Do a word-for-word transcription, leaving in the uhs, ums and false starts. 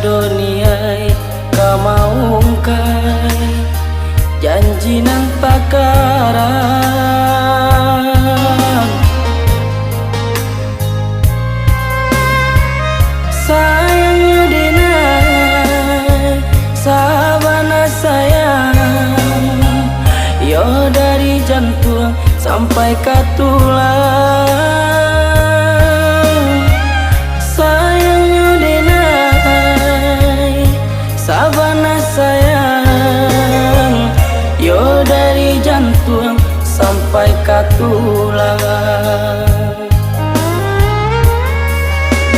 Doniai ka maungkai janji nan takarang. Sayangnyo denai, sabana sayang, yo dari jantuang sampai ka tulang. Sayangnyo denai, sabana sayang, yo dari jantuang sampai ka tulang.